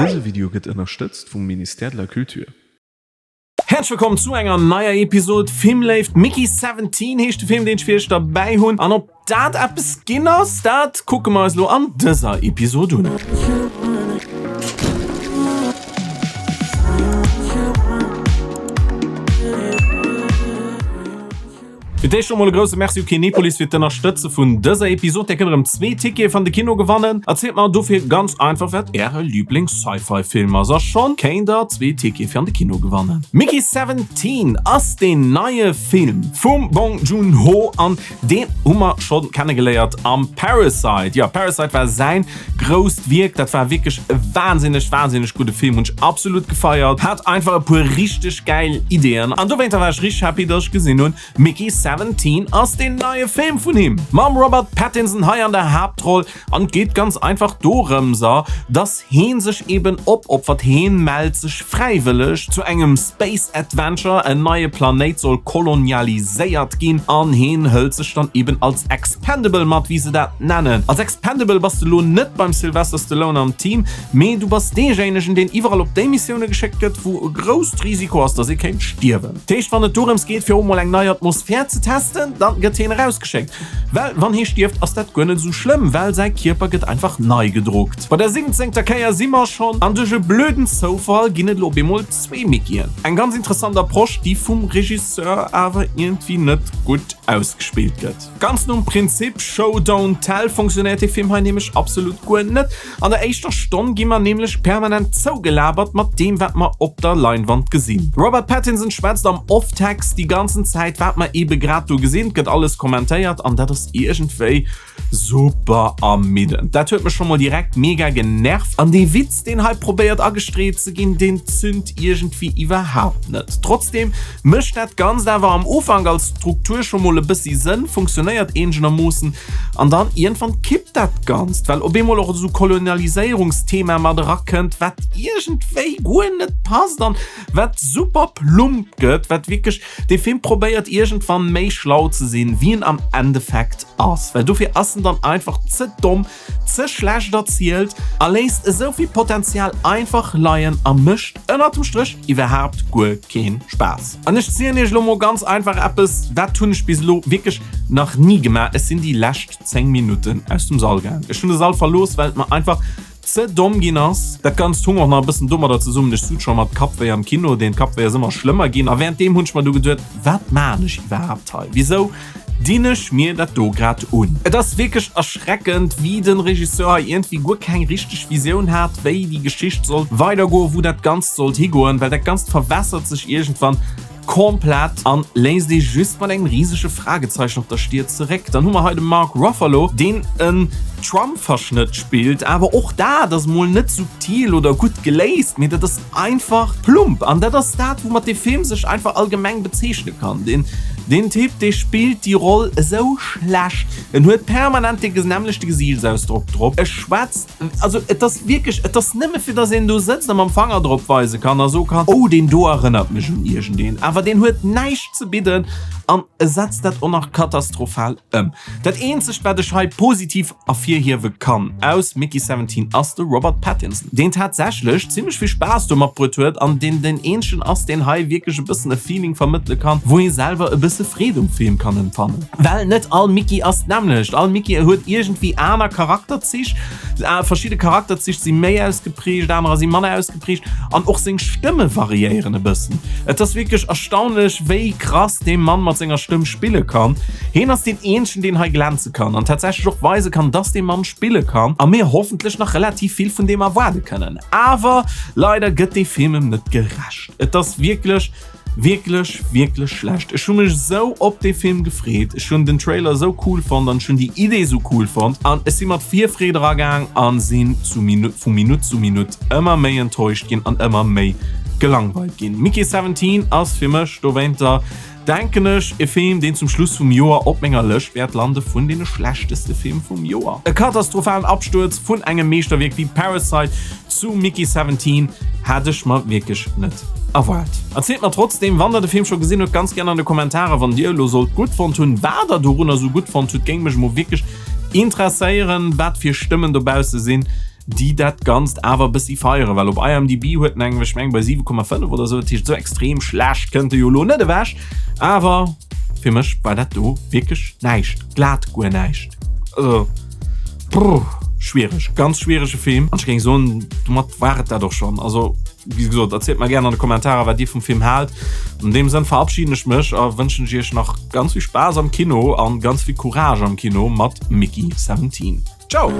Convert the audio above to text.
Dëse Video gëtt ënnerstëtzt vum Ministère de la Culture. Häerzlech wëllkomm zu enger neier Episode Filmléift. Mickey 17 heescht de Film, deen ech fir iech derbäi hunn. An ob dat eppes ginn ass, dat kucke mer eis elo an dëser Episode un. Fir d'éischt scho mol e grousse Merci u Kinepolis fir d'Ënnerstëtze vun dëser Episod. Dir kënnt erëm zwee Tickete fir an de Kino gewannen. Erzielt mer dofir ganz einfach wat äre Liiblings-Sci-Fi-Film ass a schonn kéint der zwee Tickete fir an de Kino gewannen. Mickey 17 ass deen neie Film vum Bong Joon-ho an deen hu mer scho kennegeléiert am Parasite. Jo, Parasite war säin Grousst Wierk, dat war wierklech e wahnsinneg, wahnsinneg gudde Film, hunn ech absolut gefeiert, hat einfach e puer richteg gäil Ideeën an dowéinter war ech richteg happy, dass ech gesinn hunn, Mickey 17 ass deen neie Film vun him, mam Robert Pattinson hei an der Haaptroll an et geet ganz einfach dorëmser, dass heen sech eben opopfert, heen mellt sech fräiwëlleg zu engem Space Adventure, en neie Planéit soll kolonialiséiert ginn an heen hëlt sech dann eben als Expendable mat, wéi se dat nennen. Als Expendable bass de lo net beim Sylvester Stallone am Team, mee du bass deejéinegen, deen iwwerall op déi Missioune geschéckt gëtt, wou e grousst Risiko ass, dass ee kéint stierwen. Dat heescht, wann et dorëms geet, fir och mol eng nei Atmosphär ze testen, dann gëtt heen erausgeschéckt. Well wann hee stierft, ass dat guer net esou schlëmm, well säi Kierper gëtt einfach nei gedruckt. Bei der siwwenzéngter Kéier si mer schonn, an duerch e blöden Zoufall ginn et elo op eemol zwee Mickeyen. Eng ganz interessant Approche, déi vum Regisseur awer iergendwéi net gutt ausgespillt gëtt. Ganz nom Prinzip Show don't tell funktionéiert dee Film hei nämlech absolut guer net. An der éischter Stonn gi mer nämlech permanent zougelabert mat deem wat mer op der Leinwand gesinn. Robert Pattinson schwätzt am Off-Text déi ganzen Zäit wat mer ebe grad do gesinn, et gëtt alles kommentéiert an dat ass iergendwéi super ermiddend. Dat huet mech scho mol direkt mega genervt an dee Witz deen hei probéiert agestreet ze ginn, deen zünd iergendwéi iwwerhaapt net. Trotzdem Mécht dat Ganzt awer am Ufank als Struktur scho mol e bëssi Sënn, funktionéiert eengenermoossen, an dann iergendwann kippt dat Ganzt, well op eemol och esou Kolonialiséierungsthema mat erakënnt, wat iergendwéi guer net passt an wat super plump gëtt, wat wierklech dee Film probéiert iergendwann méi schlau ze sinn, wéi en am Endeffekt ass, well dofir ass en dann einfach ze domm, ze schlecht erzielt a léisst esou vill Potenzial einfach leien a mécht ënnert dem Stréch iwwerhaapt guer keen Spaass. An ech zielen iech elo mol ganz einfach eppes, dat hunn ech bis elo wierklech nach ni gemaach, ech sinn déi lescht 10 Minutten aus dem Sall gaang. Ech hunn de Sall verlooss, well et mer einfach ze domm ginn ass. Dat Ganzt hung och nach e bëssen domadder zesummen, ech sut scho mat Kappwéi am Kino, deen Kappwéi ass ëmmer schlëmmer ginn a wärenddeem hunn ech mer du geduet, wat maan ech iwwerhaapt hei, wisou Dinn ech mir dat do grad un? Et ass wierklech erschreckend, wéi den Regisseur hei iergendwéi guer keng richteg Visioun hat, wéi déi Geschicht sollt weidergoen, wou dat Ganzt sollt higoen, well dat Ganzt verwässert sech iergendwann komplett an léisst ee just mat engem risege Fragezeichen op der Stier zeréck. Dann hu mer hei de Mark Ruffalo, deen en Trump-Verschnëtt spillt, awer och dat ass mol net subtil oder gutt geléist, mee dat ass Einfach plump. An dat ass dat, woumat dee Film sech einfach allgemeng bezeechne kann. Deen, deen Typ, dee spillt déi Roll esou schlecht. En huet permanent dee nämmlechte Gesiichtsausdrock drop. E schwätzt, also et ass wierklech, et ass nëmme fir dass een do sëtzt a mam Fanger drop weise kann a soe kann, oh, deen do erënnert mech un iergendeen. Awer deen huet näischt ze bidden an e setzt dat och nach katastrophal ëm. Dat eenzegt, wat ech hei positiv ervirhiewe kann aus Mickey 17 ass de Robert Pattinson, deen tatsächlech zimmlech vill Spaass do matbruet huet an deen den eenzegen ass, deen hei wierklech e bëssen e Feeling vermëttele kann, wou ee selwer e bësse Freed um Film kann empfannen. Well net all Mickey ass d'nämmlecht, all Mickey huet iergendwéi aner Charakterzich, verschidde Charakterzich si méi ausgeprägt, anerer si manner ausgeprägt an och seng Stëmme variéieren e bëssen. Et ass wierklech erstaunlech, wéi krass dee Mann mat senger Stëmm spille kann. Heen ass deen eenzegen, deen hei glänze kann an tatsächlech och weise kann, dass dee Mann spille kann a mir hoffentlech nach relativ vill vun deem erwaarde kënnen. Awer leider gëtt dee Film em net gerecht. Et ass wierklech, wierklech, wierklech schlecht. Ech hu mech esou op dee Film gefreet. Ech hunn den Trailer esou cool fonnt an ech hunn déi Idee esou cool fonnt an ech si mat Virfreed eragaang a sinn zu Minutt, vu Minutt zu Minutt ëmmer méi enttäuscht ginn an ëmmer méi gelangweilt ginn. Mickey 17 ass fir mech dowéinter Denken ech, e Film deen zum Schluss vum Joer op menger Lëscht wäert lande vun deene schlechteste Film vum Joer. E katastrophalen Abstuerz vun engem Meeschterwierk wéi Parasite zu Mickey 17 hat ech mer wierklech net erwaart. Erzielt mer trotzdem, wann der de Film scho gesinn hutt, ganz gär an de Kommentaren, wann dir e lo sollt gutt fonnt hunn, wat der dorunner sou gutt fonnt hutt, géing mech mol wierklech interesséieren, wat fir Stëmmen dobausse sinn. Déi dat Ganzt awer e bëssi feieren, well op IMDb huet en eng, ech meng bei 7,5 oder sou, dat heescht esou extrem schlecht kënnt e jo elo net ewech, awer fir mech war dat do wierklech näischt, glat guer näischt. Also brrr, schwiereg, ganz schwierege Film an ech géing soen, domat war et dat och schonn. Also wéi gesot, erzielt mer gären an de Kommentarer, wat dir vum Film haalt. An deem Sënn verabschieden ech mech a wënschen ech iech nach ganz vill Spaass am Kino an ganz vill Courage am Kino mat Mickey 17. Ciao!